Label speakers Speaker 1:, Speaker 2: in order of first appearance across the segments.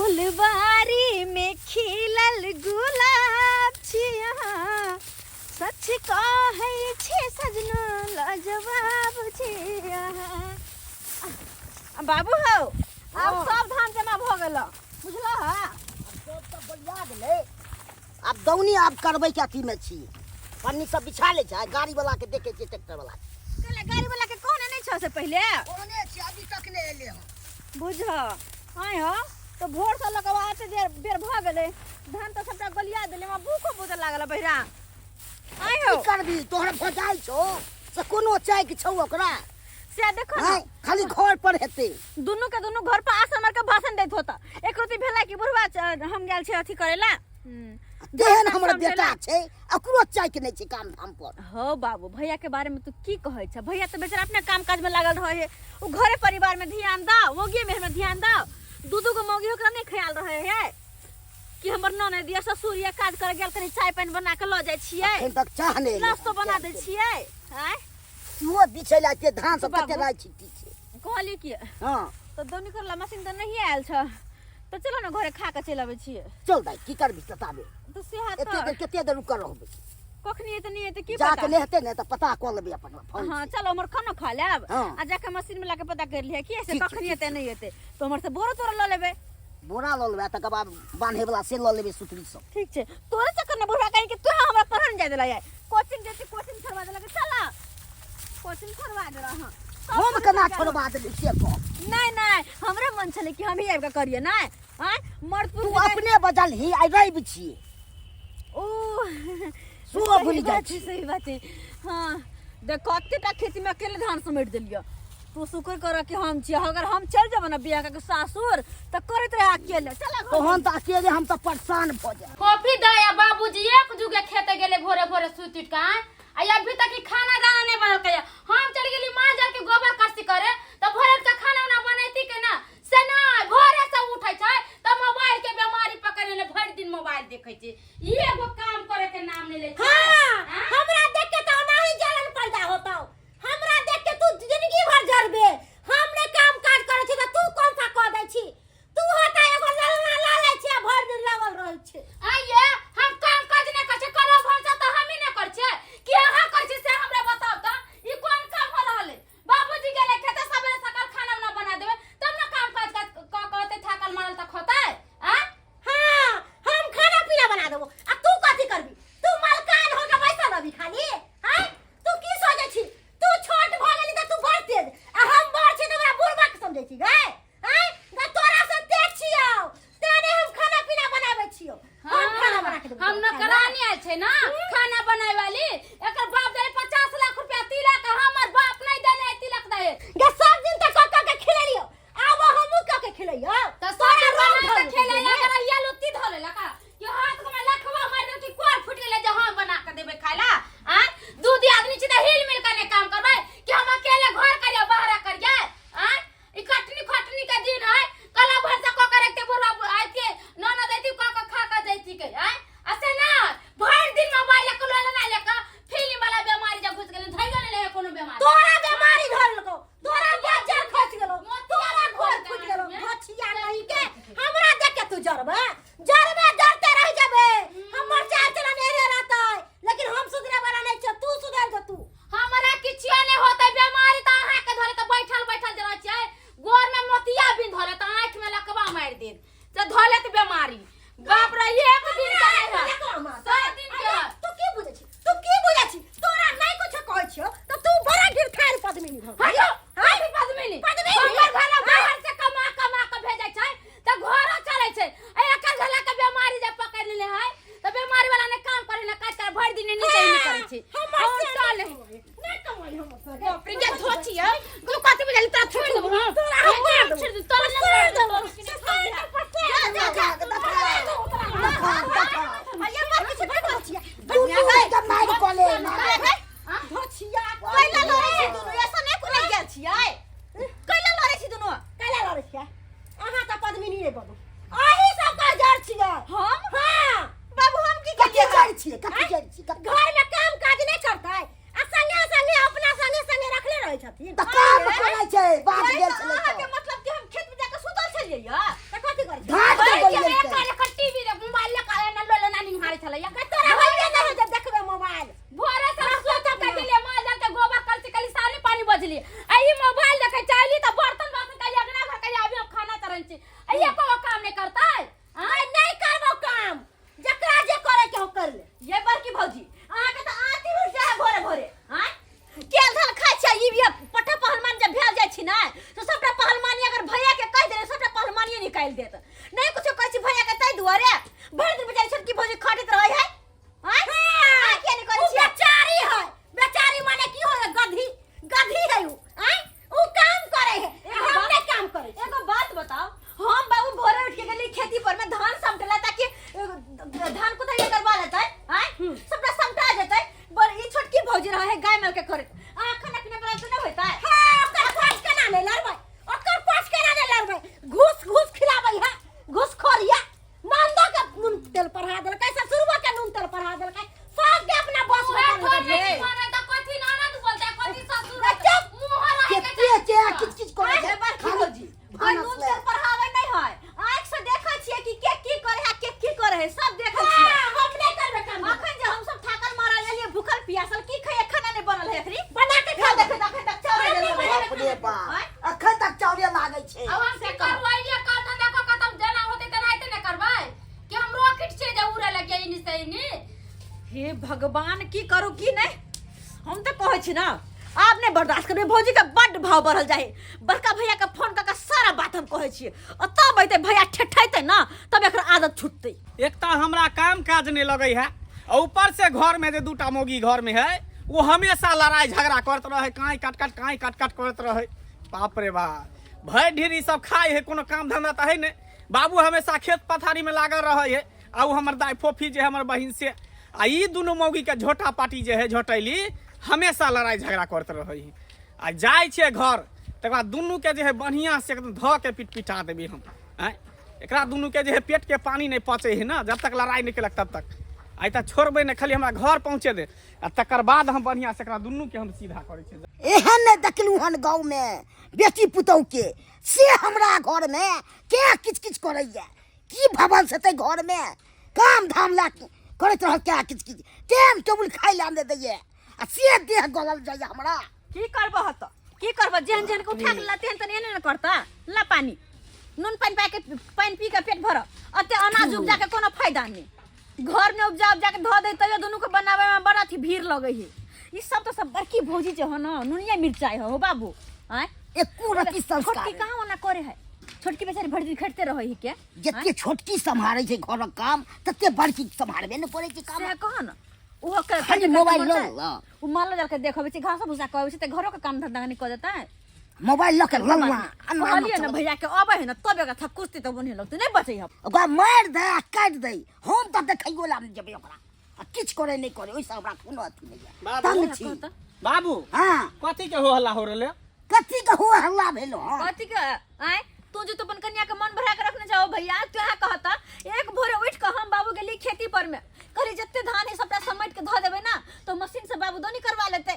Speaker 1: फुलबारी में खिलल गुलाब छी अहाँ सच कहै छी सजना लाजवाब छी अहाँ आ, बाबू हौ आब सब धान जमा भऽ गेल बुझलह
Speaker 2: सब तऽ बलिया गेलै आब दौनी आब करबै के अथी में छी पन्नी सब बिछा लै छै गाड़ी वाला के देखे छियै ट्रैक्टर वाला के
Speaker 1: कहले गाड़ी वाला के कहने नहीं छौ से पहिले
Speaker 2: कोने छी अभी तक नहि एले हन
Speaker 1: बुझ आय हो तो भोर से लऽ कऽ आते देर बेर भऽ गेलै धान तऽ सबटा गलिया देलै हमरा भूखो बहुत लागल बहिरा आय हो
Speaker 2: की करबी तोहर भजाइ छौ से कोनो चाइक छौ ओकरा
Speaker 1: से देखो ना
Speaker 2: आँय, खाली घर पर हेतै
Speaker 1: दुनू के दुनू घर पर आसन मार के भाषण दैत होता एक रोटी भेला कि बुढ़वा हम गेल छी अथी करेला
Speaker 2: तेहन हमर बेटा छै ओकरो चाइक नहि छै काम धाम पर
Speaker 1: हो बाबू भैया के बारे में तू की कहै छ भैया तो बेचारा अपने काम काज में लागल रहे है उ घरे परिवार में ध्यान दो मोगी में में ध्यान दो दू दू गो मौगी ओकरा नहीं ख्याल रहे है कि हमर ननद या ससुर या काज करे गेल कनी चाय पानि बना के लऽ जाइ छियै
Speaker 2: एखन तक चाह नहि एलै।
Speaker 1: नाश्तो बना दै छियै आँय
Speaker 2: सेहो बिछै लए के धान सब
Speaker 1: बाबू।
Speaker 2: कते राइ छिट्टी छै
Speaker 1: कहलियै कि
Speaker 2: हँ
Speaker 1: तऽ दौनी करला मशीन तऽ नहिए आयल छ तऽ चलो ने घरे खा के चलि अबै छियै
Speaker 2: चल दाइ की करबी तताबे
Speaker 1: तऽ सेहा
Speaker 2: एते
Speaker 1: तऽ
Speaker 2: देर कते देर रुकल रहबै
Speaker 1: कखनी एतै नहि एतै की
Speaker 2: जा
Speaker 1: पता
Speaker 2: के नहि हेतै ने तऽ पता कऽ लेबै अपन फोन
Speaker 1: हाँ
Speaker 2: से।
Speaker 1: चलो हमर खाना खा लेब
Speaker 2: हाँ।
Speaker 1: आ जाके मशीन में लाके पता कर लिहे कि ऐसे
Speaker 2: ठीक छै,
Speaker 1: कखनी
Speaker 2: ठीक
Speaker 1: एतै नहि एतै तो हमर से बोरो तोरो लऽ लेबै
Speaker 2: बोरा लऽ लेबै तकर बाद बान्हे वाला से लऽ लेबै सुतरी सब
Speaker 1: ठीक छै तोरे चक्कर में बुढ़वा कहीं कि तू हमरा पढ़न जाय देला यार कोचिंग जेती कोचिंग छोड़वा देला कि चला कोचिंग छोड़वा देला हां
Speaker 2: हम केना छोड़वा देबै से कह
Speaker 1: नहीं नहीं हमरे मन छले कि हम ही आबि के करिए नहीं आँय मर्द
Speaker 2: तू
Speaker 1: पुरुष
Speaker 2: अपने बजल ही आइ रवि छियै
Speaker 1: ओ
Speaker 2: सुबह
Speaker 1: सही
Speaker 2: भूलि जाइ
Speaker 1: बात छै, सही बात है हाँ देख कतेटा खेती में अकेले धान समेट देलियो तू शुक्र कर कि हम छियै अगर हम चल जेबै ने बियाह के सासुर तऽ करैत रहे अकेले चल घर
Speaker 2: तहन तऽ अकेले हम तऽ परेशान भऽ जायब
Speaker 3: कॉफी दया बाबूजी एक जुगे खेते गेले भोरे भोरे सुति उठि के आँय? आ अभी तक ई खाना दाना नहीं बनल के हम चल गेली माँ जाके गोबर करसी करे तो भोरे उठ के खाना उना बनैती के ना से ना भोरे से उठै छै तऽ मोबाइल के बीमारी पकड़ लेने भरि दिन मोबाइल देखै छै ई एगो काम करे के नाम नहीं लै छै
Speaker 4: हाँ,
Speaker 3: आँय?
Speaker 4: हमरा देख के तो ओनाही जलन पैदा होता हमरा देख के तू जिंदगी भर जरबे हम ने काम काज करे छी त तू कौन सा कह दै छी तू होता एगो ललना ला लै छी आ भरि दिन लागल रहै छी
Speaker 3: आइये हम काम काज नहि करै छियै करब भनसा तऽ हमही नहि करै छियै कि अहाँ करै छियै से हमरा बताउ तऽ ई कोन काम हो रहल है बाबूजी गेलै खेते सबेरे सकाल खाना उना बना देबै तब ने काम काज कऽ कऽ अतै थाकल मारल तऽ खतै आँय
Speaker 4: हाँ हम खाना पीना बना देबो आ तू कथी करबी तू मलकान हो के बैसल रहबी खाली हैं तू की सोचै छी तू छोट भऽ गेली तऽ तू बड़ तेज आ हम बड़ छी तऽ हमरा बुढ़बा के समझै छी गै हैं ग तोरा से तेज छियौ तेने हम खाना पीना बनाबै छियौ हम खाना बना के देबो
Speaker 3: हम
Speaker 4: तोरा खाना।
Speaker 3: नौकरानी आयल छै ना खाना बनाए वाली एकर बाप देले 50 लाख रुपया तिलक हमर बाप नहीं देने है तिलक दहेज
Speaker 4: गे सब दिन तक कऽ कऽ के खिलेलियौ आब हमहूँ कऽ के खिलैयौ
Speaker 3: तो
Speaker 4: तोरा
Speaker 3: सब
Speaker 4: रोग
Speaker 3: बना
Speaker 4: धऽ
Speaker 3: के खेले
Speaker 4: देलकौ ने।
Speaker 3: अगर अहिया लुत्ती धो लेलक कि हाथ में लखवा मार देल कि कोर फूट गेलै जे हम बना के देबै खाय ला आँ दू दी आदमी छी त हिल मिल के नहीं काम करबै कि हम अकेले घर करिए बाहर करिए आँ ई कटनी खटनी के दिन है कला भरसा क के रखते बुढ़वा आइते ननद आइती क के खा के जैती के आँ आ से ना भरि दिन मोबाइल के लऽ लेना लेके फिल्म वाला बीमारी जब घुस गेलै धैलो नहीं रहे कोनो बीमारी
Speaker 4: तोरा बीमारी धरलको तोरा बज्जर खस गेलो तोरा घोर फुट गेलो घछिया नहीं के हमरा देख के तू जरबे जरबे जरते रह जेबे हमर चाल चलन एरे रहतै लेकिन हम सुधरे वाला नहीं छ तू सुधर जो तू
Speaker 3: हमरा किछियो नहीं होतै बीमारी तऽ अहाँ के धरे तऽ बैठल बैठल जे रहै छियै गोर में मोतिया बिन धरे तऽ आँखि में लकवा मारि देत से धले तऽ बीमारी बाप रे एक दिन के नहीं है सब दिन के है।
Speaker 4: तू की बुझै छी तू की बुझै छी तोरा नहीं कुछ कहै छियो त तू बड़ा गिरथार पद्मिनी भऽ गेली।
Speaker 3: हटो हटो पद्मिनी
Speaker 4: पद्मिनी?
Speaker 3: हमर घरला बाहर से कमा कमा के भेजै छै तऽ घरो चलै छै आ एकर घरला के बीमारी जब पकड़ लेले है तऽ बीमारी वाला ने काम करे ने काज करे भरि दिन नीचे ही करै छै
Speaker 4: हमर
Speaker 3: हम
Speaker 4: से
Speaker 3: चले
Speaker 4: नहीं कमाई हमर से
Speaker 3: बाप रे ये धोती है तू कथी बुझली तोरा छोड़ देबो हम
Speaker 4: तोरा हम मार देबो।
Speaker 3: छोड़ देबो तोरा
Speaker 4: पसार देबो।
Speaker 2: जा जा जा देखा देखा
Speaker 4: आ ये मर किछु नहीं कहै छियै
Speaker 2: दुनू के मारि कऽ ले
Speaker 4: धोछिया
Speaker 1: कैला लड़ै छी दुनू ऐसा नहि कोनो गेल छियै कैला लड़ै छी दुनू
Speaker 4: कैला लड़ै छियै अहाँ तऽ पद्मिनी नहि बनू अही सबके जड़ छियै
Speaker 1: हम
Speaker 4: हाँ
Speaker 1: बाबू हम की
Speaker 2: कथी
Speaker 1: केलियै
Speaker 2: जड़ छियै कथी जड़ छियै कथी-
Speaker 4: घर में काम काज नहीं करतै आ संगे संगे अपना संगे संगे रखले रहै छथिन
Speaker 2: तऽ काम करै छै बाध गेल छलै
Speaker 1: अहाँके
Speaker 2: तऽ
Speaker 1: मतलब कि हम खेत में जाके सुतल छलियै या
Speaker 4: तऽ कथी करै
Speaker 2: घाट
Speaker 4: छै
Speaker 2: के
Speaker 3: एको गो काम नहीं करतै
Speaker 4: आय नहीं करबो काम जकरा जे करे के हो कर ले
Speaker 1: ये बड़की भौजी अहाँके तऽ आँती उठि जाइ है भोरे भोरे आँय केल धान खाइ छै ई भी पट्टा पहलवान जब भेल जाइ छी ने तऽ सबटा पहलवानी अगर भैया के कहि देले सबटा पहलवानी निकालि देत नहि कुछो कहै छी भैया के ताहि दुआरे भरि दिन बेचारी छोटकी भौजी खटैत रहै है आँय अहाँ किया नहि करै
Speaker 4: उ
Speaker 1: छियै
Speaker 4: बेचारी है बेचारी माने की हो गधी गधी है उ आय उ काम करे है
Speaker 1: एगो
Speaker 4: हम
Speaker 1: बात-
Speaker 4: नहीं काम करे छी।
Speaker 1: एगो बात बताओ हम बाबू भोरे उठ के गेली खेती पर में धान समटला ताकि धान कुतैया करवा लेतै आय सबटा समटा जेतै पर ई छोटकी भौजी रहे है गाय माल के करे आ खाना पीना बना तो नहीं होतै
Speaker 4: हाँ, ओकर पाँच केना नहीं लड़बै ओकर पाँच केना नहीं लड़बै घूस घूस खिलाबै है घूसखोरिया नंदो के नून तेल पढ़ा देलकै ससुरबो के नून तेल पढ़ा देलकै सबके अपना बस में
Speaker 3: उहे
Speaker 4: कर
Speaker 3: घर
Speaker 4: लेलकै।
Speaker 3: में की करे त कथी ननद बोलतै कथी ससुर
Speaker 4: चुप।
Speaker 3: मुंह रहे के
Speaker 2: केते के किच किच करे
Speaker 1: ए
Speaker 2: छै
Speaker 1: बड़की भौजी कोई
Speaker 2: भानस
Speaker 1: नून
Speaker 2: ले।
Speaker 1: तेल पढ़ावे नहीं है आँख से देखै छियै कि के की करे है के की करे है सब देखै छियै
Speaker 4: हाँ, हम नहीं करबै काम
Speaker 1: अखन जे हम सब थाकल मारल एलियै भूखल पियासल की खैयै खाना नहीं बनल है अखनी
Speaker 4: बना के
Speaker 1: खा
Speaker 4: खा
Speaker 1: देखे अखन तक चावल
Speaker 4: हम नहीं
Speaker 1: देलकै।
Speaker 2: बाप रे बाप अखन तक चावले लागै छै
Speaker 3: अब हम से करबै ये काम धंधा क खत्म जेना होतै तेनाहिते ने करबै कि हम रॉकेट छै जे उड़े लगे इनी से इनी
Speaker 1: हे भगवान की करू की नहीं हम तऽ कहै छी ना आब नहि बर्दाश्त करबै भौजी के बड्ड भाव बढ़ल जाइ बड़का भैया के फोन कऽ के सारा बात हम कहै छियै आ तब अयतै भैया ठेठेतै ना तब एकर आदत छुटतै
Speaker 5: एक तऽ हमरा काम काज नहि लगै है आ ऊपर से घर में जे दूटा मौगी घर में है वो हमेशा लड़ाई झगड़ा करत रहे काई काट काट काई काट काट करत रहे बाप रे बाप भरि ढेर ई सब खाइ है कोनो काम धंधा तऽ है नहि बाबू हमेशा खेत पथारी में लागल रहे है आ ओ हमर दाइ फोफी जे हमर बहिन से आ ई दुनू मौगीके झोटा पाटी जे है झोटैली हमेशा लड़ाइ झगड़ा करैत रहै है आ जाइ छियै घर तकर बाद दुनूके जे है बढ़िआँसँ एकदम धऽ के पिट पिटा देबै हम आँय एकरा दुनूके जे है पेटके पानी नहि पचै है ने जब तक लड़ाइ नहि केलक तब तक आइ तऽ छोड़बै नहि खाली हमरा घर पहुँचे दे आ तकर बाद हम बढ़िआँसँ एकरा दुनूके हम सीधा करै छियै
Speaker 2: एहन नहि देखलहुँ हन गाँवमे बेटी पुतहुके से हमरा घरमे के किच किच करैए की भवन से घर में काम धाम ला करैत रहल क्या किच किच टाइम टेबुल खाइ ला नहि दैए आ से देह गलल जाइए हमरा
Speaker 1: की करबह तऽ की करबह जेहन जेहन के उठा के ला तेहन तेहन एने ने करता ला पानी नून पानि पा के पानि पी के पेट भर अते अनाज उपजा के कोनो फायदा नहीं घर में उपजा उपजा के धऽ दे तैयो दुनू के बनावे में बड़ा अथी भीड़ लगे है ई सब तो सब बड़की भौजी जे हो न नुनिया मिर्चाई हो बाबू आँय
Speaker 2: एको रत्ती संस्कार
Speaker 1: छोटकी कहाँ ओना करे है छोटकी बेचारी भरि दिन खटते रहै है के
Speaker 2: जते छोटकी सम्हारै छै घरक काम तते बड़की सम्हारबे ने करै छै काम
Speaker 1: से कह न ओहो के
Speaker 2: खाली मोबाइल लऽ लऽ।
Speaker 1: उ मालो जाल के देखबै छै घास भूसा कहबै छै तऽ घरो के काम धंधा नहीं कऽ देतै
Speaker 2: मोबाइल लऽ के लल्ला अन्ना
Speaker 1: कहलियै ने भैया के अबै है ने तब एकरा थकुस्ती तऽ बन्हे लगतै नहि बचै हम
Speaker 2: ओकरा मारि दे आ काटि दे हम तऽ देखैयो ला नहि जेबै ओकरा आ किछु करे नहि करे ओहिसँ हमरा कोनो अथी नहि यऽ
Speaker 5: बाबू।
Speaker 2: तंग छी
Speaker 5: बाबू
Speaker 2: हँ
Speaker 5: कथी के हो हल्ला हो रहलै
Speaker 2: कथी के हो हल्ला भेल हँ
Speaker 1: कथी के आँय तू जो तो अपन कन्या के मन भरा के रखने जाओ भैया तू यहाँ कहता एक भोरे उठ के हम बाबू गेली खेती पर में कहली जते धान है सबटा समेट के धऽ देबै ना तो मशीन से बाबू दोनी करवा लेते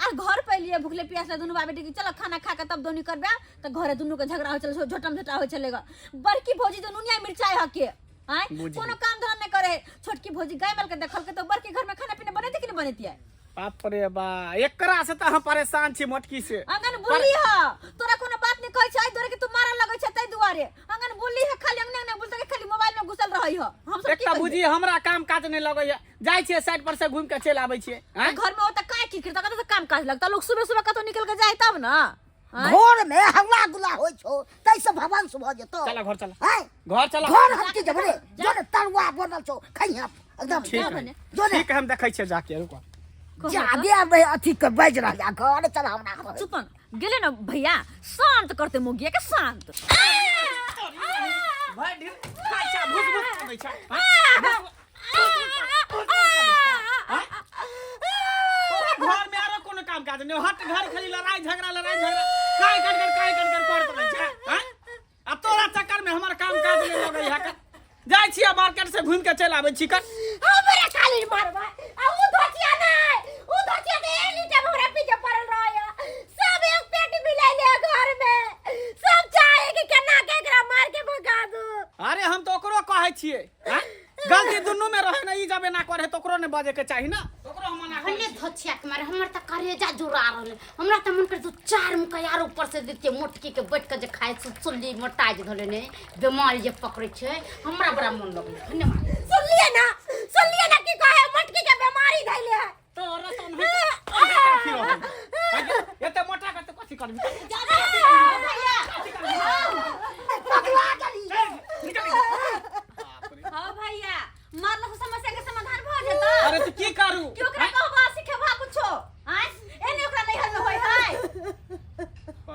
Speaker 1: आ घर पे लिए भूखले प्यासले दुनू बाप बेटी के चलो खाना खा के तब दोनी करबे तो घरे दुनू के झगड़ा हो चले झोटम झोटा हो चलेगा बड़की भौजी जो नुनिया मिर्चाई हके आँय
Speaker 5: बुझ
Speaker 1: कोनो काम धाम नहीं करे छोटकी भौजी गाय माल के देखल के तो बड़की घर में खाना पीना बनेती कि नहीं बनेती है
Speaker 5: बाप रे बा एकरा से तऽ हम परेशान छी मोटकी से
Speaker 1: अंगन बुल्ली ह तोरा कोनो बात नहीं कहै छै एहि दुआरे कि तू मारऽ लगै छै ताहि दुआरे अंगन बुल्ली ह खाली अंगने अंगने बुलते के खाली मोबाइल में घुसल रहै ह हम सब की
Speaker 5: एकटा
Speaker 1: कहियै?
Speaker 5: बुझी हमरा काम काज नहि लगैया जाइ छियै साइड पर से घुमि के चलि आबै छियै आँय?
Speaker 1: घर में ओतऽ काय की करता कतऽ से काम काज लगता लोग सुबह सुबह कतौ निकल के जाए तब ना आँय?
Speaker 2: घर में हल्ला गुल्ला होइ छौ ताहिसँ भवन भऽ जेतौ
Speaker 5: चल घर चल
Speaker 2: आँय?
Speaker 5: घर चल
Speaker 2: घर हम की जेबै रे जो ने तरुआ बनल छौ खइहे एकदम
Speaker 5: ठीक है
Speaker 1: भने।
Speaker 2: जो ने
Speaker 5: ठीक है हम देखै छियै जाके रुको
Speaker 2: जादे आबै अथी के बाजि रहल या घर चल हमरा घर
Speaker 1: चुपन गेले ना भैया शांत करते मुगिया के शांत
Speaker 5: भाई ढेर खाइ छै भूस भूस कऽ दै छै आँय? आँय? तोरा घर में आरो कोनो काम काज नहि हट घर खाली लड़ाई झगड़ा लड़ाई झगड़ा काय कर कर काय कर कर करत रहै छै आँय? आ तोरा चक्कर में हमर काम काज नहि लगै है जाइ छियै मार्केट से घुमि के चलि आबै छी कर
Speaker 4: हमरा खाली मारबा आ उ धोतिया नै उ धोतिया त एनी टाइम हमरा पीछे पड़ल रहय सब एक पेट मिलैले घर में सब चाहे कि केना के एकरा मार के भगा दू
Speaker 5: अरे हम तऽ ओकरो कहै छियै आँय? गलती दुनू में रहे ना ई जब एना करे तऽ ओकरो नहि बजै के चाही ना ओकरो बार हम मना करै
Speaker 3: हने
Speaker 5: छी।
Speaker 3: धोछिया के मारे हमर त करेजा जुड़ा रहल हमरा त मन कर दू चार मुका यार ऊपर से देतिए मोटकी के बैठ के जे खाए से सुल्ली मोटा जे धले ने बीमारी जे पकड़े छै हमरा बड़ा मन लगै हने मारे
Speaker 4: सुनलिए ना, सुनलिए ना की कहे, मटकी के बीमारी धैले है।
Speaker 5: तोरा तो नहीं काफी रहल एते मोटा के तो कथी करबी?
Speaker 2: पगला गेली।
Speaker 5: निकल बाप रे।
Speaker 1: हाँ भैया, मारला से समस्या के समाधान भ जेतौ?
Speaker 5: अरे तू की करू?
Speaker 1: कि ओकरा कहबा सिखेबा कुछो? आँय, एने ओकरा नैहर में होय है।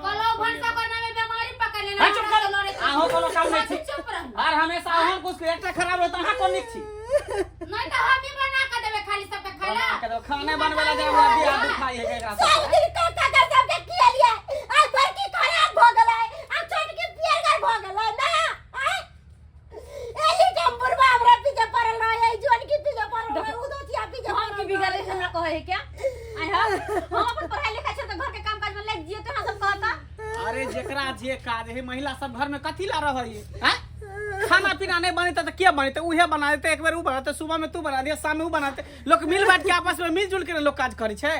Speaker 3: कलो भनसा करना में बीमारी पकड़ लेना।
Speaker 5: हाँ, चुप कर। अहो कोनो काम नहीं छी।
Speaker 3: चुप रह।
Speaker 5: आर हमेशा अहाँ कुछ एकटा खराब रहत, अहाँ कोन नीक छी?
Speaker 3: नहीं तो हम ही बना के देबे खाली सबके खाला।
Speaker 5: बना के दो, खाने बनवे ला जे हमरा बियाह दुखाई है एकरा सब।
Speaker 4: सब दिन काका के सबके किए लिए आइ बड़की खराब भ गेलै आ छोटकी पियरगर भ गेलै ना। आइ एही टाइम बुढ़बा हमरा पीछे पड़ल रहे, जोनकी पीछे पड़ल रहे, उ दोतिया पीछे
Speaker 1: हम
Speaker 4: पड़ल
Speaker 1: की बिगड़ले हमरा कहै है क्या? आइ हम अपन पढ़ाई लिखाई छोड़ के घर के काम काज में लग जियो तो अहाँ सब कहता।
Speaker 5: अरे जेकरा जे काज है, महिला सब घर में कथी ला रहै है? हैं? खाना पीना नहीं बनते तो के बनते? उहे बना देते, एक बेर उ बनाते, सुबह में तू बना दिया, शाम में उ बनाते। लोग मिल बांट के आपस में मिलजुल के लोग काज करे छै।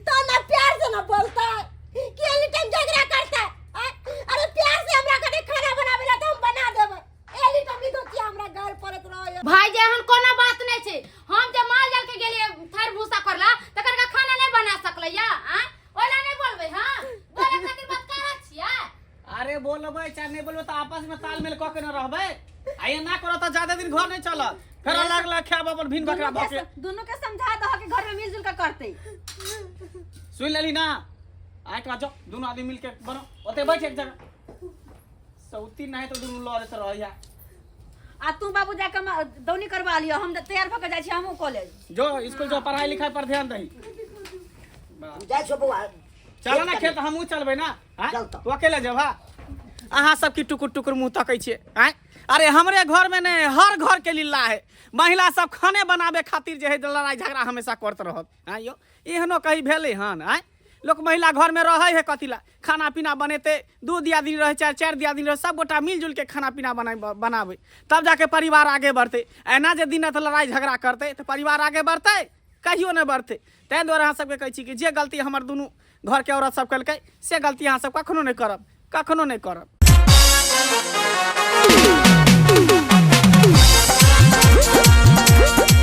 Speaker 4: तो ना प्यार से ना बोलता कि एनी टाइम झगड़ा करता है। अरे प्यार से हमरा कने खाना बनावे ला तो हम बना देबै, एनी टाइम ई दोतिया हमरा घर पड़त रहे।
Speaker 3: भाई जे एहन कोनो बात नहीं छै। हम जे माल जाल के गेलिए थर भूसा करला तकर का खाना नहीं बना सकलै या आ ओला नहीं बोलबै? हां, बोले खातिर बात करा छियै।
Speaker 5: अरे बोलबै चाहे नहीं बोलबै तो आपस में तालमेल कऽ के न रहबै। आ एना करत तऽ ज्यादा दिन घर नहीं चलत, फेर अलग अलग खायब अपन भिन बकरा भऽ के।
Speaker 1: दुनू के समझा दह कि घर में मिलजुल के करतै।
Speaker 5: सुन लेली ना? आइ का जाओ, दुनू आदमी मिल के बनो, ओते बैठ एक जगह। सौती नहीं तो दुनू लड़ैत रहैया।
Speaker 1: आ तू बाबू जाके दौनी करवा लियो, हम तैयार भऽ के जाइ छी हमहूँ कॉलेज।
Speaker 5: जो स्कूल जो, पढ़ाई लिखाई पर ध्यान दही।
Speaker 2: जाइ छौ बौआ।
Speaker 5: चलो ना खेत, हमहूँ चलबै ना। आँय?
Speaker 2: चल तऽ।
Speaker 5: तू अकेले जेबहा? अहाँ सब की टुकुर टुकुर मुँह तकै छियै? आँय, अरे हमरे घर में नहीं, हर घर के लीला है। महिला सब खाने बनाबे खातिर जे है लड़ाई झगड़ा हमेशा करत रहत। आँय यौ, एहनो कहीं भेलै हन? आँय, लोक महिला घर में रहै है कथी ला? खाना पीना बनेतै। दू दियादिनी रहै, चारि चारि दियादिनी रहै, सब गोटा मिलजुल के खाना पीना बनाबै, तब जाके परिवार आगे बढ़तै। एना जे दिन राति लड़ाई झगड़ा करतै तऽ परिवार आगे बढ़तै? कहियो नहि बढ़तै। ताहि दुआरे अहाँ सबके कहै छी कि जे गलती हमर दुनू घरके औरत सब केलकै से गलती अहाँ सब कखनो नहि करब, कखनो नहि करब।